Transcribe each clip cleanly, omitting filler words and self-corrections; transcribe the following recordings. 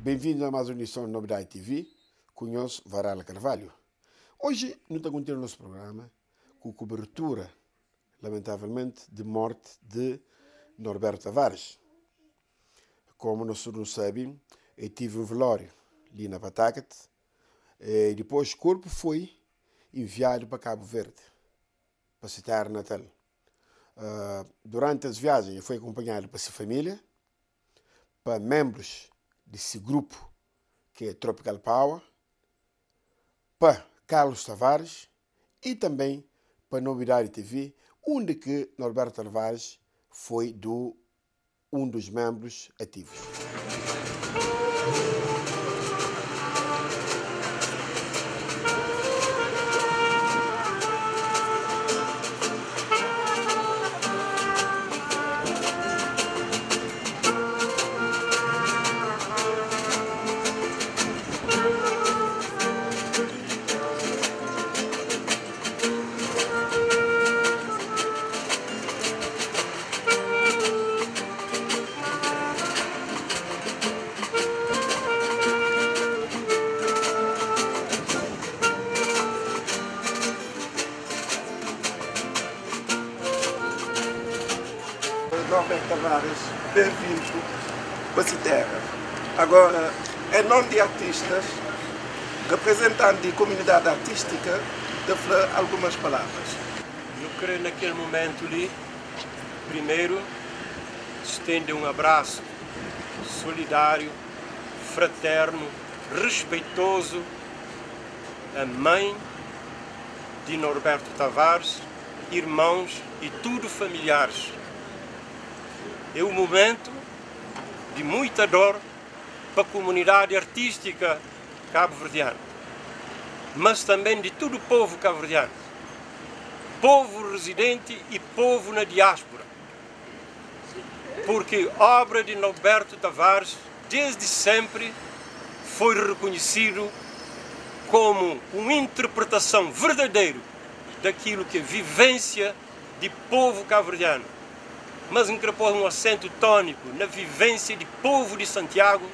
Benvindu a más un edison di Nobidadi TV ku nhos Varela Carvalho. Oji nu ta kontinua nos programa ku kubertura, lamentavelmenti, di morti di Norberto Tavares. Komu nos tudu nu sabe, el tive un velóriu li na Pawtucket e dipôs korpu foi enviadu pa Kabu Verdi, pa se téra natal. Duranti es viajen, el foi akunpanhadu pa se família, pa ménbrus di se grupu ki é Tropical Power, pa Carlos Tavares e tanben pa Nobidadi TV, undi ki Norberto Tavares foi du un dos ménbrus ativus. Norberto Tavares, bem-vindo para si terra. Agora, em nome de artistas, representante de comunidade artística, te fala algumas palavras. Eu creio naquele momento ali, primeiro, estende um abraço solidário, fraterno, respeitoso à mãe de Norberto Tavares, irmãos e tudo familiares. É um momento de muita dor para a comunidade artística cabo-verdiana, mas também de todo o povo cabo-verdiano, povo residente e povo na diáspora, porque obra de Norberto Tavares desde sempre foi reconhecido como uma interpretação verdadeira daquilo que é vivência de povo cabo-verdiano, mas incorpora um acento tônico na vivência de povo de Santiago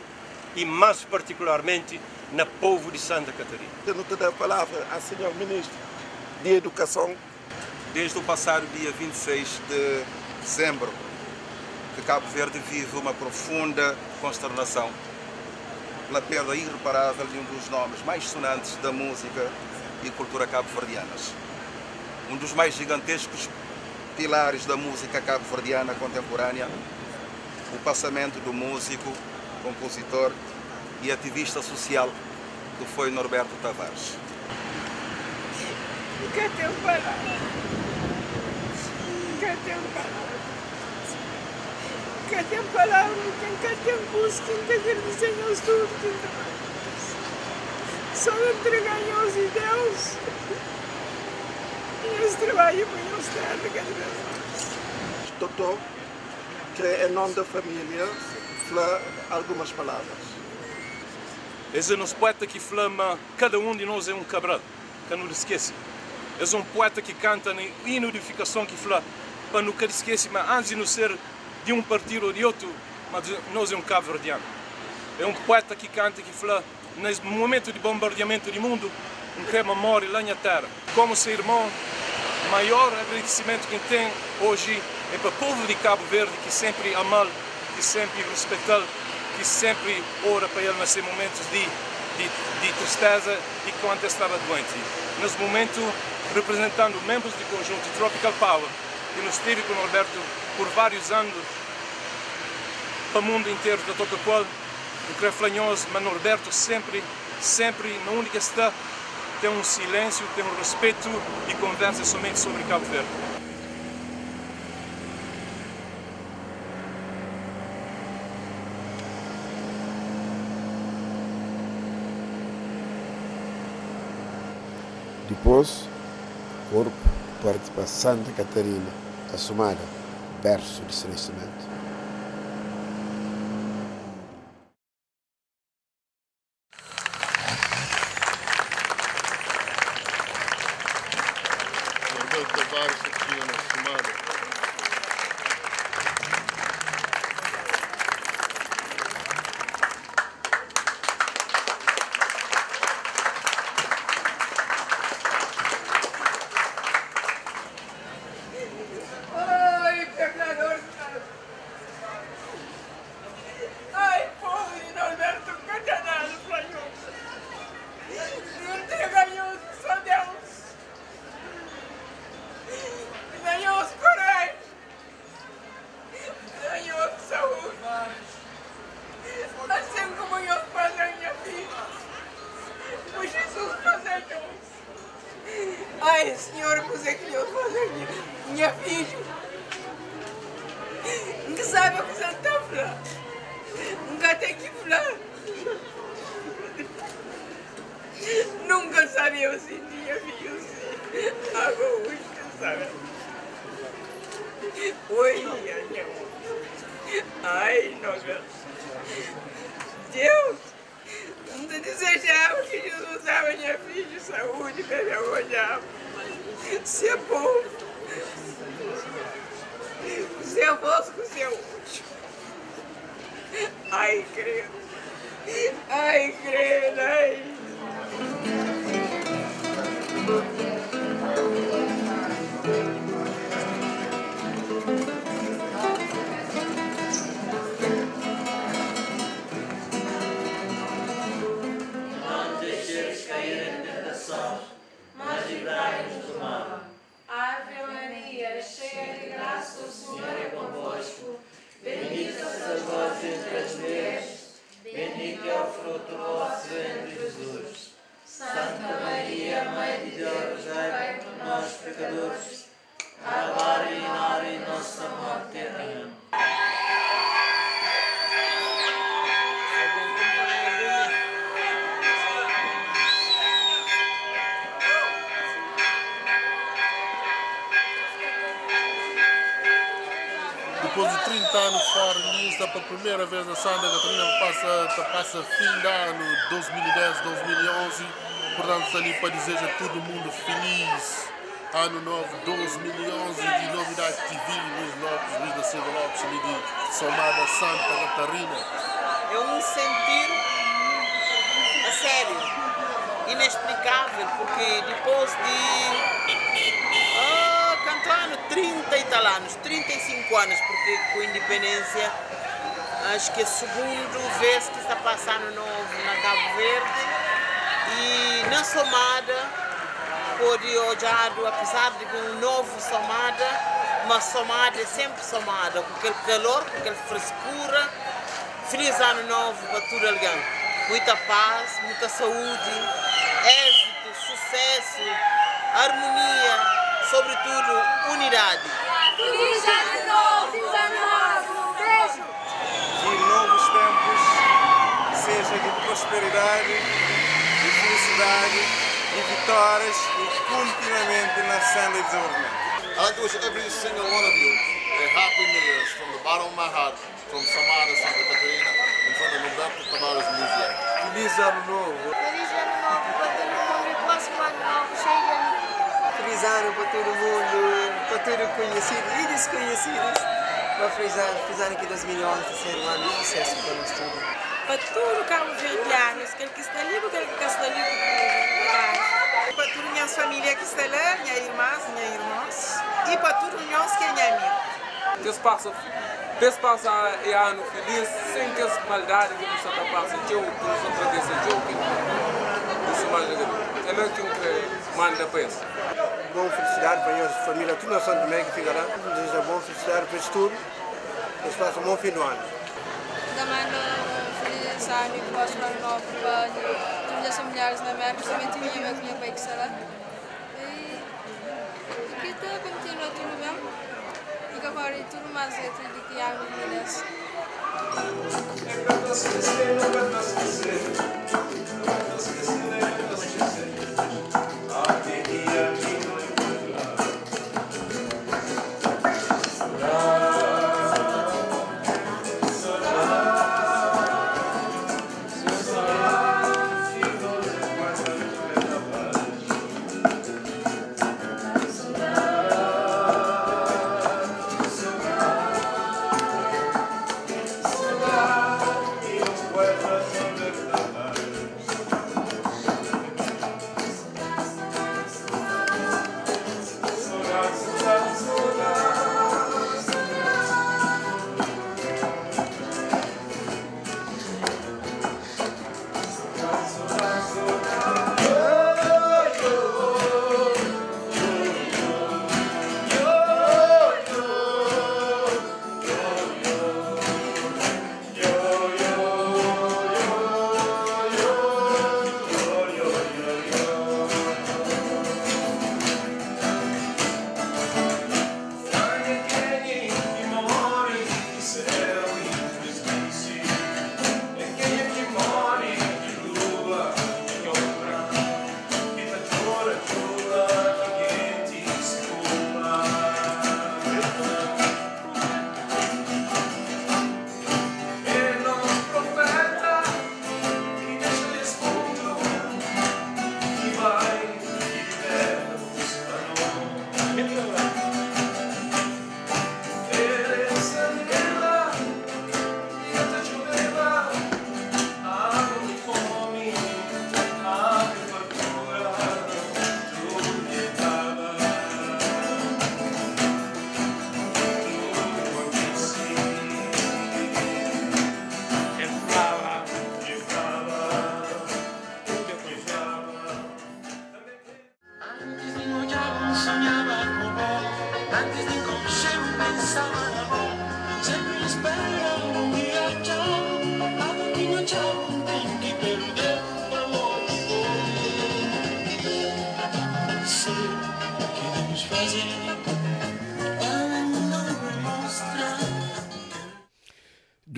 e mais particularmente na povo de Santa Catarina. Eu não te dou a palavra ao senhor Ministro de Educação. Desde o passado dia 26 de dezembro, que Cabo Verde vive uma profunda consternação pela perda irreparável de um dos nomes mais sonantes da música e cultura cabo-verdianas. Um dos mais gigantescos pilares da música cabo-verdiana contemporânea, o passamento do músico, compositor e ativista social que foi Norberto Tavares. Nunca tenho palavras. Nunca tenho palavras. Nunca tenho palavras, nunca tenho curso, nunca agradecer a tudo que Só entregar a Deus. E esse trabalho para eles terra cada vez mais. Doutor, que em nome da família, fala algumas palavras. Esse é nosso poeta que flama, cada um de nós é um Cabral, que não esquece. Esse é um poeta que canta na hino de edificação que fala, para nunca esquecer, mas antes de não ser de um partido ou de outro, mas nós é um cabo-verdiano. É um poeta que canta, que fala, nesse momento de bombardeamento do mundo, um crema morre lá na terra. Como seu irmão, maior agradecimento que tem hoje é para o povo de Cabo Verde, que sempre ama, que sempre respeita, que sempre ora para ele nesses momentos de tristeza e quando estava doente. Nesse momento, representando membros do conjunto Tropical Power, que nos teve com Norberto por vários anos, para o mundo inteiro da toca qual, o Creflanhoso, mas Norberto sempre, sempre, na única está, tem um silêncio, tem um respeito e conversa somente sobre Cabo Verde. Depois, o corpo parte para Santa Catarina, Assomada, berço de seu nascimento. Norberto Tavares aqui na Assomada. Ai, pecador! Ai, povo de Norberto Catanado, Flamengo! Não tem ganhou, só Deus! Ganhou os coragem! Ganhou saúde! Assim como eu faço a minha filha! O Jesus faz a nós! Ai, Senhor, você que Deus faz a minha filha! Nunca sabe o que você está falando. Nunca tem que falar. Nunca sabia eu sentia filho. Agora hoje sabe. Oi, ai, nossa. Deus, não te desejava que Jesus dava minha filha saúde, para eu olhar. Ser bom. Ser vosso com seu útil. Ai, credo. Ai, credo, ai. Não deixeis cair em tentação, mas livrai-nos do mal. Ave Maria, cheia de graça, o Senhor é convosco. Bendita sois vós entre as mulheres, bendito é o fruto do vosso ventre, Jesus. Santa Maria, Mãe de Deus, rogai por nós, pecadores, agora e na hora de nossa morte. Amém. Depois de 30 anos fora, está pela primeira vez na Santa Catarina, passa fim de ano 2010, 2011, portanto ali para desejar a todo mundo feliz ano novo 2011 de Novidade TV, Luís Lopes, Luís da Silva Lopes, ali de Somada, Santa Catarina. É um sentir, a sério, inexplicável, porque depois de quanto ano? 30 e tal anos, 35 anos, porque com a independência, acho que é a segunda vez que está passando novo na Cabo Verde e na Somada, pode olhar, apesar de um novo Somada, mas Somada é sempre Somada, com aquele calor, com aquela frescura. Feliz ano novo para tudo alguém. Muita paz, muita saúde, êxito, sucesso, harmonia, sobretudo unidade. Feliz ano novo! Feliz ano novo! Beijo! Que novos tempos seja de prosperidade, de felicidade, de vitórias e continuamente na senda de desenvolvimento. I'd like to wish every single one of you a happy New Year's from the bottom of my heart, from Somada, Santa Catarina, in front of Norberto Tavares Museum. Feliz ano novo! Feliz ano novo para todo mundo e próximo ano novo cheio de alegria. Feliz ano para todo mundo, para todo conhecido e desconhecidos. Mas feliz ano que 2011 será um ano de sucesso para nós todos. Para tudo cabo-verdianos, aquele que está ali, aquele que está ali. Para toda a minha família que está lá, minha irmã, minha irmãos, e para todos nós que é minha amiga. Deus passa é ano feliz, sem ter maldade que você está passando, eu que você atravessa, eu que você mais é que manda para isso. bom felicidade para a família, toda a São Tomé que fica lá. Deseja bom felicidade para isso tudo. Que se um bom fim do ano. Também um feliz ano e próspero ano novo para todas as familiares na América, principalmente minha mãe e minha pai que está lá. E que está continua tudo bem e que agora tudo mais letra de que algo merece.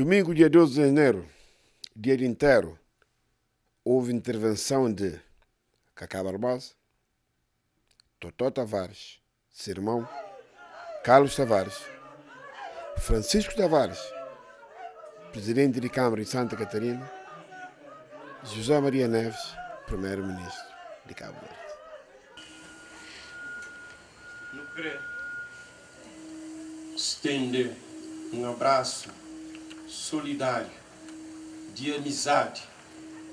Domingo, dia 12 de janeiro, dia de inteiro, houve intervenção de Cacá Barbosa, Totó Tavares, seu irmão, Carlos Tavares, Francisco Tavares, presidente de Câmara de Santa Catarina, José Maria Neves, primeiro-ministro de Cabo Verde. Não querer estender um abraço solidário, de amizade,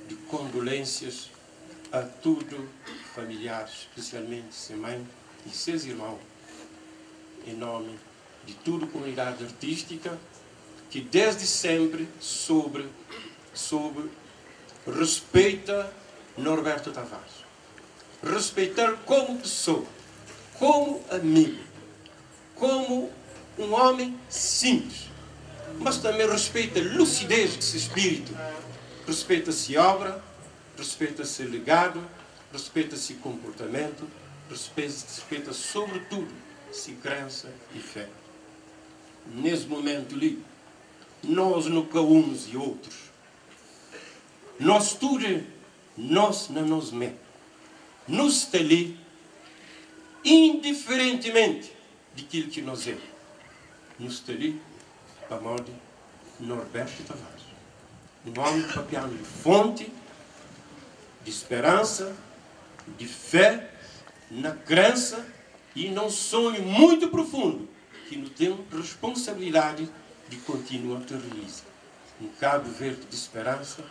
de condolências a tudo familiares, especialmente sua mãe e seus irmãos, em nome de toda a comunidade artística que desde sempre soube, soube respeita Norberto Tavares. Respeitar como pessoa, como amigo, como um homem simples, mas também respeita a lucidez desse espírito, respeita-se obra, respeita-se legado, respeita-se comportamento, respeita, respeita sobretudo se crença e fé. Nesse momento ali, nós nunca uns e outros. Nós tudo, nós na nós mesmos. Nos está ali, indiferentemente daquilo que nós é. Nos está ali, para a de Norberto Tavares. Um homem papiano de fonte, de esperança, de fé, na crença e num sonho muito profundo que não tem responsabilidade de continuar a realizar. Um Cabo Verde de esperança,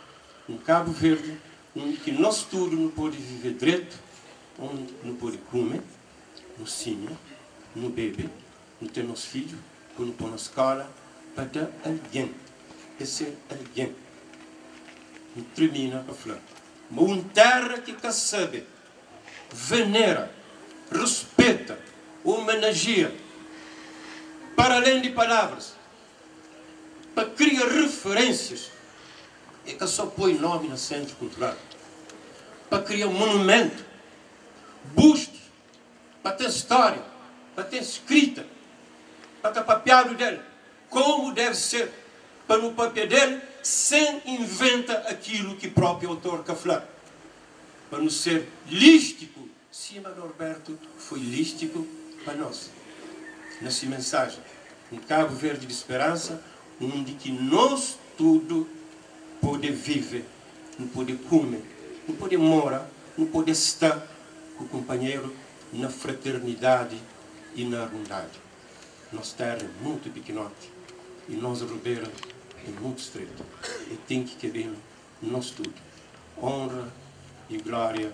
um Cabo Verde onde que nós tudo não pode viver direito, onde não pode comer, não sinha, não bebe, não ter nosso filho, não pôr na escola, para dar alguém, é ser alguém. Não termina a falar. Mas uma terra que quer saber, venera Respeta, homenageia, para além de palavras, para criar referências. É que só põe nome no centro cultural. Para criar um monumento, bustos, para ter história, para ter escrita, para ter papiado dele, como deve ser, para no papel dele, sem inventa aquilo que próprio autor quer falar. Para não ser lístico, cima Norberto foi lístico para nós. Nessa mensagem, um Cabo Verde de esperança, onde que nós tudo pode viver, não pode comer, não pode morar, não pode estar com o companheiro na fraternidade e na irmandade. Nossa terra é muito pequenote e nossa ribeira é muito estreita. E tem que querer nós tudo. Honra e glória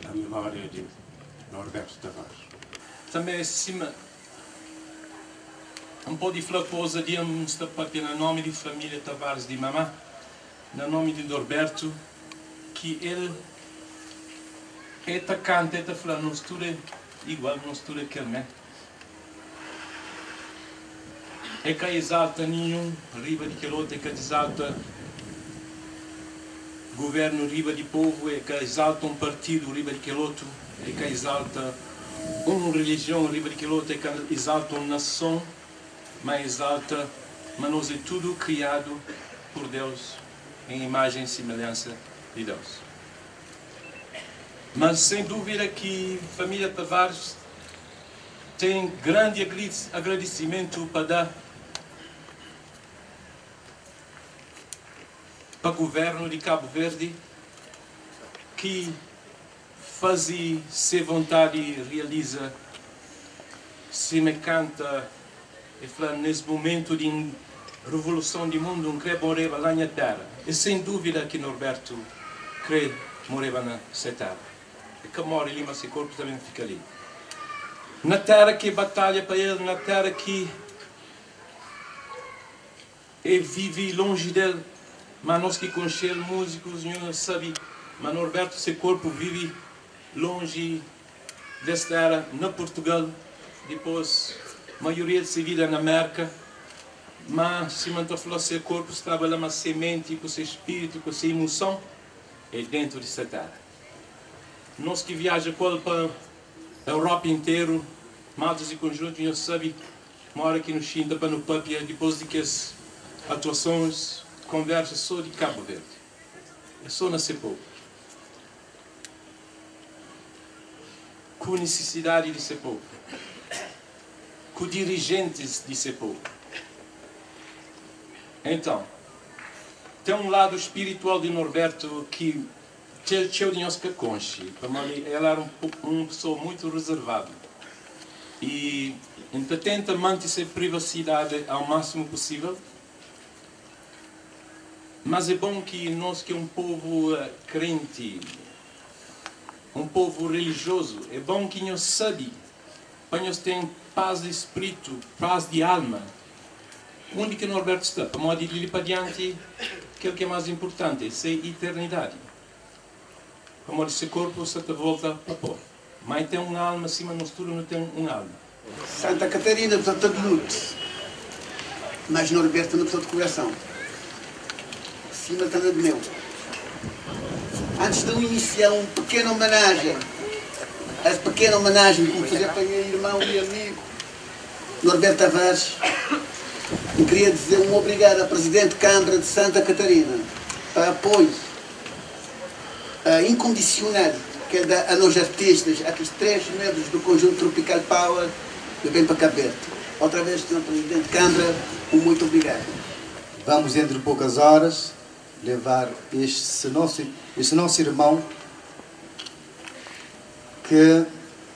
à memória de Norberto Tavares. Também acima, não pode falar coisa de um está no nome de família Tavares de mamá, no nome de Norberto, que ele é canta, é falando, nós tudo é igual, nós tudo é aquele, né? É que exalta nenhum, riba de aquele outro, é que exalta governo riba de povo, é que exalta um partido riba de aquele outro, é que exalta uma religião riba de aquele outro, é que exalta uma nação, mas exalta, mas nós é tudo criado por Deus em imagem e semelhança de Deus. Mas sem dúvida que a família Tavares tem grande agradecimento para dar para o governo de Cabo Verde que faz se vontade e realiza se me canta e fala nesse momento de revolução do mundo não crê morrer lá na terra. E sem dúvida que Norberto crê morrer na terra. E que morre ali, mas seu corpo também fica ali. Na terra que batalha para ele, na terra que ele vive longe dele, mas nós que conhecemos músicos, não sabe, mas Norberto, seu corpo vive longe desta terra, na Portugal, depois, a maioria de sua vida na América, mas se manter falou, seu corpo estava lá, mas semente, com seu espírito, com sua emoção, é dentro desta terra. Nós que viajamos para a Europa inteira, Matos e conjunto, eu sabe, mora aqui no China, para no Papia, depois de que as atuações, conversas só de Cabo Verde. É só nascer povo. Com necessidade de ser povo. Com dirigentes de ser povo. Então, tem um lado espiritual de Norberto que cheio de nós que conche. Ele era uma pessoa muito reservada. E então tenta manter sua privacidade ao máximo possível. Mas é bom que nós, que é um povo crente, um povo religioso, é bom que nós sabe, para nós ter paz de espírito, paz de alma. Onde que Norberto está? Para modo de ir para diante, aquilo que é mais importante, é a eternidade. Para modo esse corpo se te volta para pôr. Mas tem uma alma acima, nós tudo não tem uma alma. Santa Catarina precisa de luto, mas Norberto não precisa de coração. Cima está de meu. Antes de eu iniciar uma pequena homenagem, a pequena homenagem que vou fazer para meu irmão e amigo Norberto Tavares, eu queria dizer um obrigado ao Presidente de Câmara de Santa Catarina para apoio incondicional que é dá a nós artistas, aqueles três membros do conjunto Tropical Power, que vem para Cabo Verde. Outra vez, Sr. Presidente de Câmara, um muito obrigado. Vamos, dentro de poucas horas, levar este nosso irmão que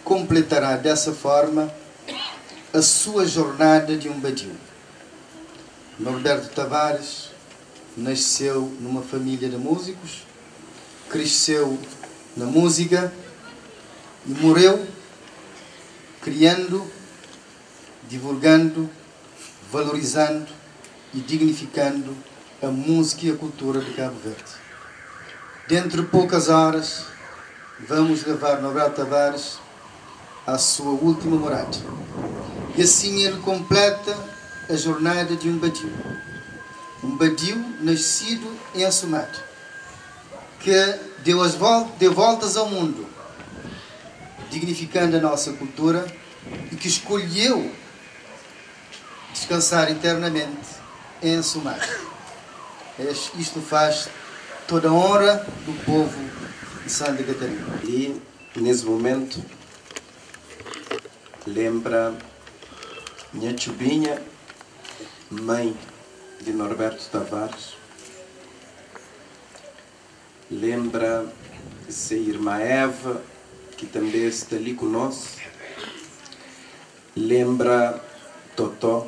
completará dessa forma a sua jornada de um badiu. Norberto Tavares nasceu numa família de músicos, cresceu na música e morreu criando, divulgando, valorizando e dignificando a música e a cultura de Cabo Verde. Dentro de poucas horas, vamos levar Norberto Tavares à sua última morada. E assim ele completa a jornada de um badio. Um badio nascido em Assomada, que deu, as vol deu voltas ao mundo, dignificando a nossa cultura e que escolheu descansar eternamente em Assomada. Isto faz toda a honra do povo de Santa Catarina. E, nesse momento, lembra minha Chubinha, mãe de Norberto Tavares, lembra sua irmã Eva, que também está ali conosco, lembra Totó,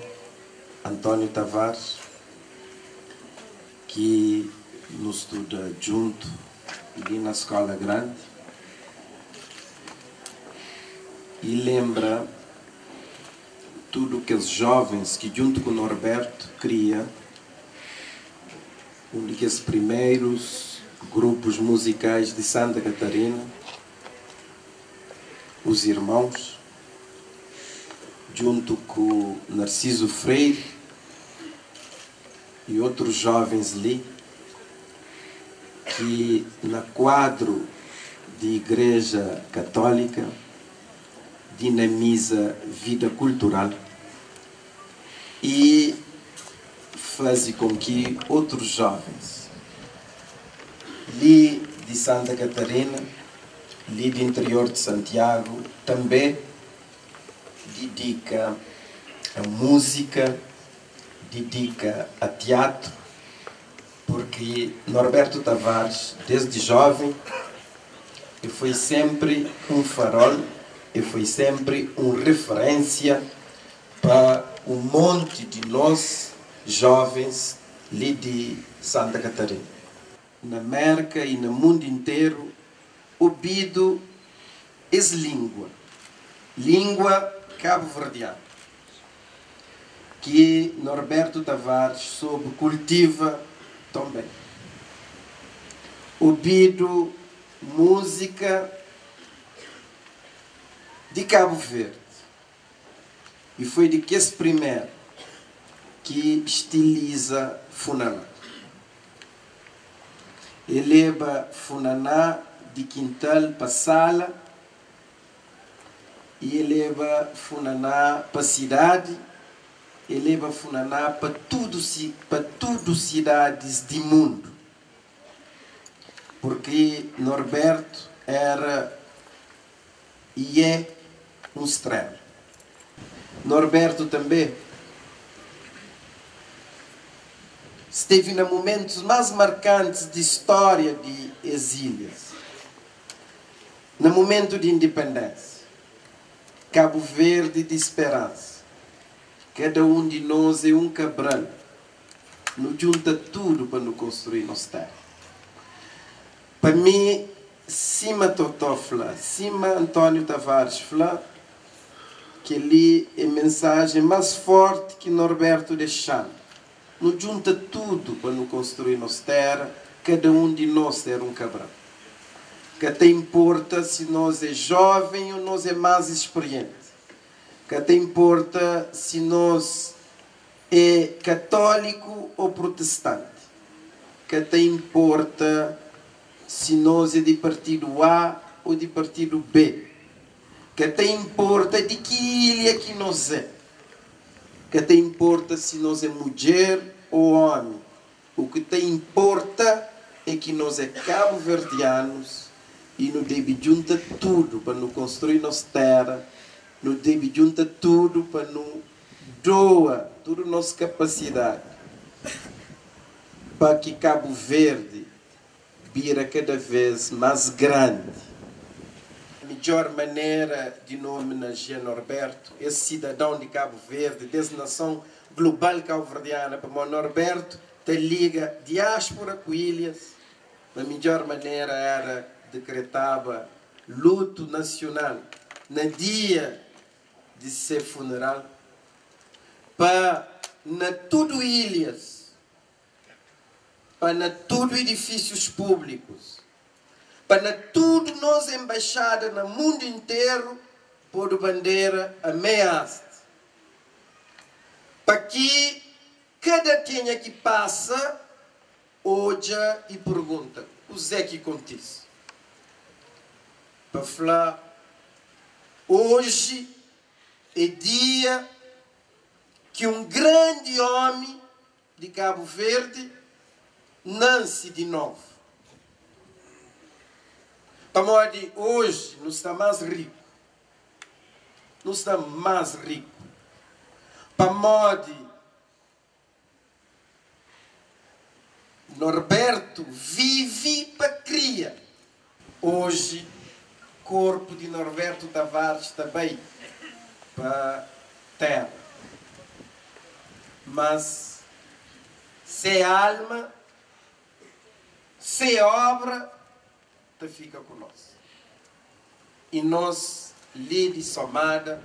Antônio Tavares, que nos estuda junto ali na escola grande, e lembra tudo que os jovens que junto com Norberto cria um dos primeiros grupos musicais de Santa Catarina, os irmãos, junto com Narciso Freire e outros jovens ali, que na quadro de Igreja Católica dinamiza vida cultural e faz com que outros jovens ali de Santa Catarina, ali do interior de Santiago, também dedica a música, dedica a teatro, porque Norberto Tavares, desde jovem, foi sempre um farol e foi sempre uma referência para um monte de nós jovens ali de Santa Catarina. Na América e no mundo inteiro, ouvido essa língua, língua cabo-verdiana, que Norberto Tavares soube cultiva também. Ouvido música de Cabo Verde. E foi de que esse primeiro que estiliza Funaná. Eleva Funaná de quintal para sala e eleva Funaná para cidade, eleva Funaná para tudo, para tudo cidades do mundo. Porque Norberto era e é um estrela. Norberto também esteve nos momentos mais marcantes de história de exílios. No momento de independência, Cabo Verde de esperança. Cada um de nós é um Cabral. Nos junta tudo para nos construir nossa terra. Para mim, cima Totó Fla, cima Antônio Tavares Fla, que ali é a mensagem mais forte que Norberto deixou. Nos junta tudo para nos construir nossa terra, cada um de nós era um Cabral. Que até importa se nós é jovem ou nós é mais experiente. Que até importa se nós é católico ou protestante. Que até importa se nós é de partido A ou de partido B. Que até importa de que ilha que nós é. Que até importa se nós é mulher ou homem. O que te importa é que nós é cabo-verdianos e nos deve juntar tudo para nos construir nossa terra, nos deve juntar tudo para nos doar toda a nossa capacidade para que Cabo Verde vira cada vez mais grande. A melhor maneira de não homenagear Norberto, esse cidadão de Cabo Verde, dessa nação global cabo-verdiana, para o Norberto, te liga diáspora com ilhas. A melhor maneira era decretava luto nacional no dia de seu funeral, para na tudo ilhas, para na tudo edifícios públicos, para na tudo nós embaixada no mundo inteiro, Podu bandera a meia haste. Pa ki kada kenha ki pasa odja i pergunta kuzé ki kontise. Pa fla, Oji é dia ki un grandi omi di Kabu Verdi nanse di novu. Pamodi oji nu sta más riku. Nu sta más riku pamodi Norberto vive pa kria. Oji korpu di Norberto Tavares ta bai pa tera, mas se alma, se obra ta fika ku nos. I nos li di Somada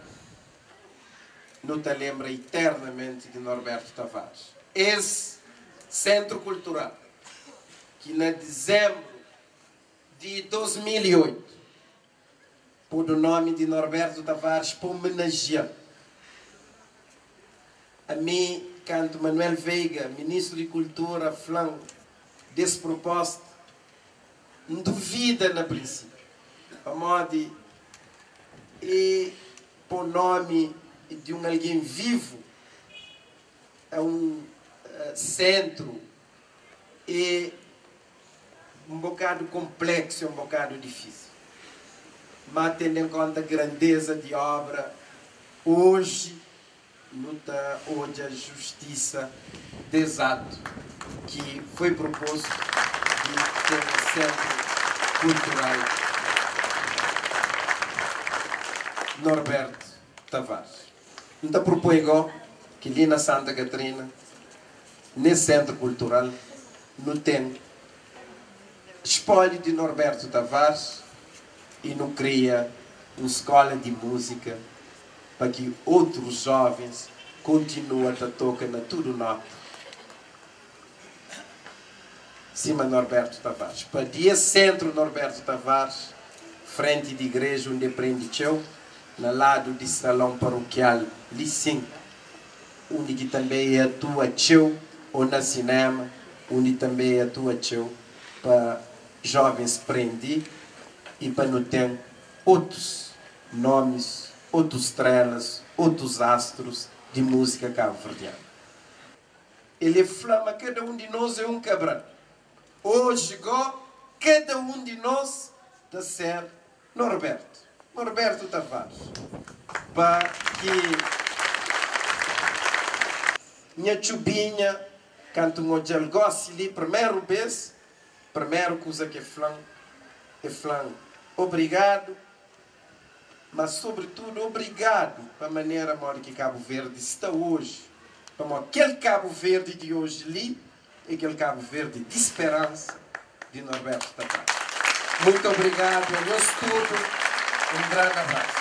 nu ta lenbra iternamenti di Norberto Tavares. Es Sentru Kultural ki na dizembru di 2008 podu nomi di Norberto Tavares pa omenajia-l. Ami, kantu Manuel Veiga, Ministru di Kultura, fla-m des proposta, N duvida na prinsipiu, pamodi e po nomi di un algen vivu a un sentru e un bokadu konpleksu, e un bokadu difisil. Ma tendu en konta grandeza di obra, oji Nu ta odja justisa des atu ki foi propostu di ten un Sentru Kultural Norberto Tavares. N ta propoi go ki li na Santa Katrina, nes Sentru Kultural, nu ten spóliu di Norberto Tavares y nu kria un skola di múzika pa ki otrus jovens kontinua ta toka na tudu nota, sima Norberto Tavares. Pa di es Sentru Norberto Tavares, frenti di igreja undi e prendi txeu, na ladu di salon parokial li sin, undi ki tanbe e atua txeu, o na sinema, undi tanbe e atua txeu, pa jovens prendi i pa nu ten otus nomis, otus strelas, otus astrus di múzika kabuverdianu. El e fla ma kada un di nos é un Cabral. Oji go, kada un di nos ta ser Norberto, Norberto Tavares. Pa ki nha txubinha, kantu N odja-l gosi li primeru bes, Primeru kuza ki e fla-m, e fla-m obrigadu, ma sobritudu obrigadu pa manera modi ki Kabu Verdi sta oji, pamodi kel Kabu Verdi di oji li e kel Kabu Verdi di speransa di Norberto Tavares. Muitu obrigadu a nhos tudu, un grandi abrasu.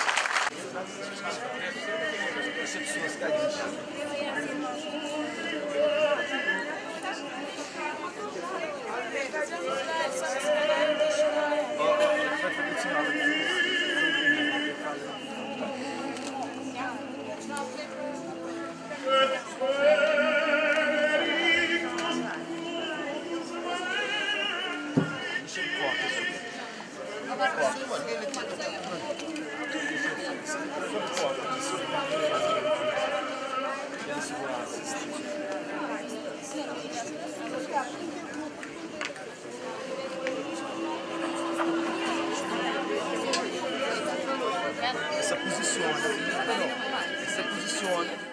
Essa posiciona, não, essa posiciona.